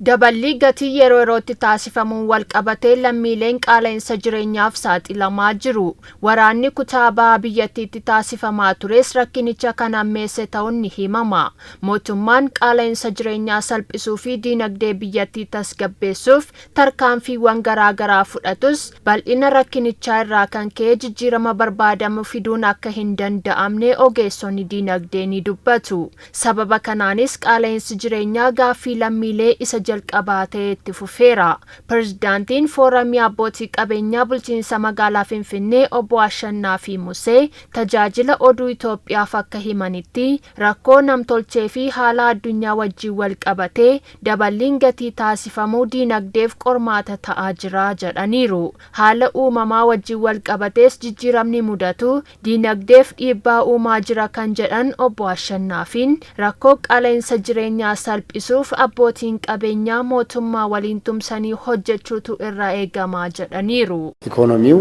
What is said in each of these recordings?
Daballii gatii yeroo yerootti taasifamuun wal qabatee lammiileen qaala'insa jireenyaaf saaxilamaa jiru. Waraanni kutaa baha biyyattiitti taasifamaa tures rakkinicha kan hammeesse ta'uun ni himama. Mootummaan qaala'insa jireenyaa salphisuu fi diinagdee biyyattii tasgabbeessuuf tarkaanfiiwwan garaa garaa fudhatus, bal'ina rakkinichaa irraa kan ka'e jijjiirama barbaadamu fiduun akka hin danda'amne ogeessonni diinagdee ni dubbatu. Sababa kanaanis qaala'insi jireenyaa gaaffii lammiilee isa jalqabaa ta'ee itti fufeera. Pirezidaantiin Fooramii Abbootii Qabeenyaa Bulchiinsa Magaalaa Finfinnee Obbo Ashannaafii Musee Tajaajila Oduu Itoophiyaaf akka himanitti, rakkoo namtolchee fi haala addunyaa wajjin walqabatee daballiin gatii taasifamu diinagdeef qormaata ta'aa jira jedhaniiru. Haala uumamaa wajjin walqabatees jijjiiramni mudatu diinagdeef dhiibbaa uumaa jira kan jedhan Obbo Ashannaafiin, rakkoo qaala'insa jireenyaa salphisuuf abbootiin qabeenyaa mootummaa waliin tumsanii hojjechuutu irraa eegama jedhaniiru. ኢኮኖሚው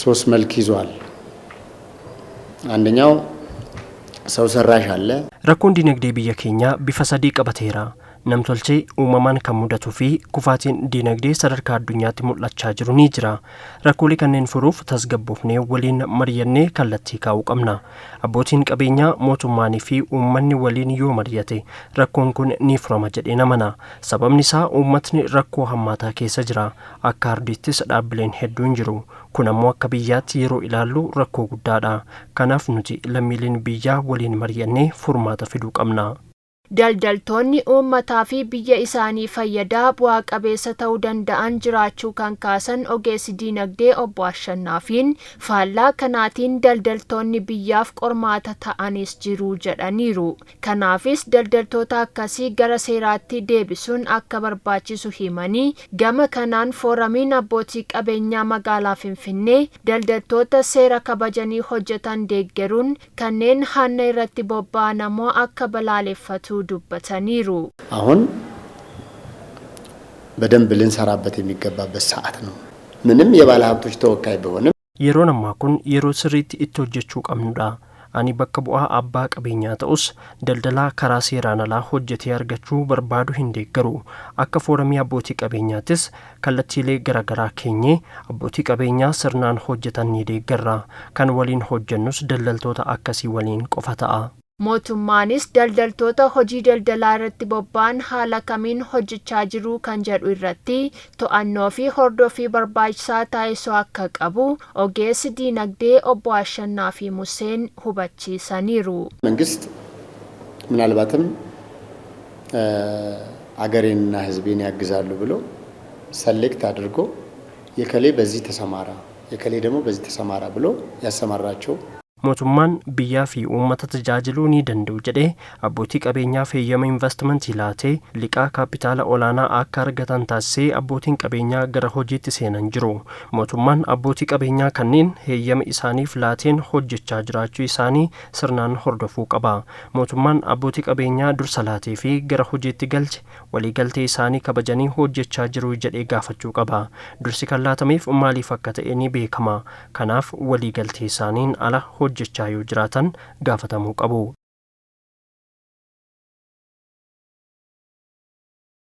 ሶስት መልክ ይዟል። አንደኛው ሰው ሰራሽ አለ። Rakkoon dinagdee biyya keenyaa bifa sadii qabateera. Namtolchee, uumamaan kan mudatuu fi kufaatiin dinagdee sadarkaa addunyaatti mul'achaa jiru ni jira. Rakkoolee kanneen furuuf tasgabboofnee waliin mari'annee kallattii kaa'uu qabna. Abbootiin qabeenyaa, mootummaanii fi uummanni waliin yoo mari'ate rakkoon kun ni furama jedheen amana. Sababni isaa uummatni rakkoo hammaataa keessa jira. Akka ardiittis dhaabbileen hedduun jiru. Kun ammoo akka biyyaatti yeroo ilaallu rakkoo guddaadha. Kanaaf nuti lammiileen biyyaa waliin mari'annee furmaata fiduu qabna. Daldaltoonni uummataa fi biyya isaanii fayyadaa bu'aa qabeessa ta'uu danda'an jiraachuu kan kaasan ogeessi diinagdee Obbo Ashannaafiin, faallaa kanaatiin daldaltoonni biyyaaf qormaata ta'anis jiru jedhaniiru. Kanaafis daldaltoota akkasii gara seeraatti deebisuun akka barbaachisu himanii, gama kanaan fooramiin abbootii qabeenyaa magaalaa Finfinnee daldaltoota seera kabajanii hojjetan deeggaruun kanneen hanna irratti bobba'an ammoo akka balaaleffatu dubbataniiru. አሁን በደንብ ልንሰራበት የሚገባበት ሰዓት ነው። ምንም የባለ ሀብቶች ተወካይ ብሆንም Yeroon ammaa kun yeroo sirriitti itti hojjechuu qabnudha. Ani bakka bu'aa abbaa qabeenyaa ta'us, daldalaa karaa seeraan alaa hojjetee argachuu barbaadu hin deeggaru. Akka fooramii abbootii qabeenyaattis kallattiilee garaagaraa keenyee abbootii qabeenyaa sirnaan hojjetan ni deeggarra. Kan waliin hojjennus daldaltoota akkasii waliin qofa ta'a. Mootummaanis daldaltoota hojii daldalaa irratti bobba'an haala kamiin hojjechaa jiru kan jedhu irratti to'annoo fi hordoffii barbaachisaa taasisuu akka qabu ogeessi diinagdee Obbo Ashannaafi Museen hubachiisaniiru. መንግስት ምናልባትም አገሬንና ሕዝቤን ያግዛሉ ብሎ select አድርጎ የከሌ በዚህ ተሰማራ፣ የከሌ ደግሞ በዚህ ተሰማራ ብሎ ያሰማራቸው Mootummaan biyyaa fi uummata tajaajiluu ni danda'u jedhee abbootii qabeenyaaf heeyyama investimentii laatee liqaa kaapitaala olaanaa akka argatan taasisee abbootiin qabeenyaa gara hojiitti seenan jiru. Mootummaan abbootii qabeenyaa kanneen heeyyama isaaniif laateen hojjechaa jiraachuu isaanii sirnaan hordofuu qaba. Mootummaan abbootii qabeenyaa dursa laatee fi gara hojiitti galche waliigaltee isaanii kabajanii hojjechaa jiru jedhee gaafachuu qaba. Dursi kan laatameef maaliif akka ta'e ni beekama. Kanaaf waliigaltee isaaniin ala hojjechaa yoo jiraatan gaafatamuu qabu.